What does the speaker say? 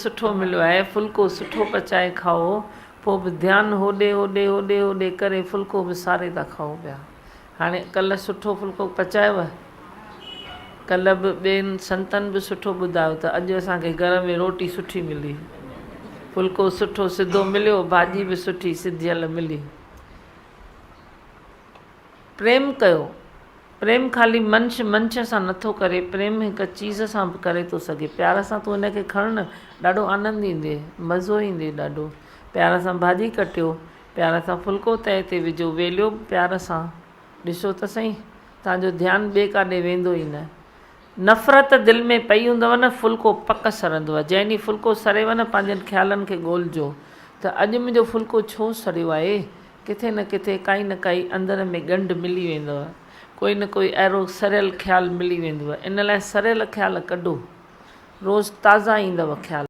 سٺو مليو آهي، ڦلڪو سٺو پچائي کائو، پوء به ڌيان هوڏي هوڏي هوڏي هوڏي ڪري ڦلڪو به ساري ٿا کائو پيا. هاڻي ڪلهه سٺو ڦلڪو پچايوه؟ ڪلهه به ٻين سنتن به سٺو ٻڌايو ته اڄ اسان کي گهر ۾ روٽي سٺي ملي. ڦلڪو سٺو سڌو مليو، ڀاڄي به سٺي سڌيل ملي. پريم ڪيو. پريم خالي منش منش سان نٿو ڪري، پريم هڪ چيز سان به ڪري ٿو سگهي. پيار سان تون هن کي کڻ نه، ڏاڍو آنند ايندي، مزو ايندي ڏاڍو. پيار سان ڀاڄي ڪٽيو، پيار سان ڦلڪو تئي تي وجهو، ويليو به پيار سان. ڏسو ته سهي، توهان جو ڌيان ٻئي ڪاڏي ويندو ئي نه. نفرت دل ۾ پئي هوندؤ نه، ڦلڪو پڪ سرندو. جنهن ڏينهن ڦلڪو سريو نه، پنهنجن خيالن کي ڳولجو ته اڄ منهنجو ڦلڪو ڇو سريو آهي؟ ڪٿي نه ڪٿي ڪائي نه ڪائي اندر ۾ ڳنڍ ملي ويندؤ. ڪوئي نه ڪوئي اهڙو سريل خيال ملي ويندو. ان لاء سريل خيال ڪڍو. روز تازا ايندؤ خيال.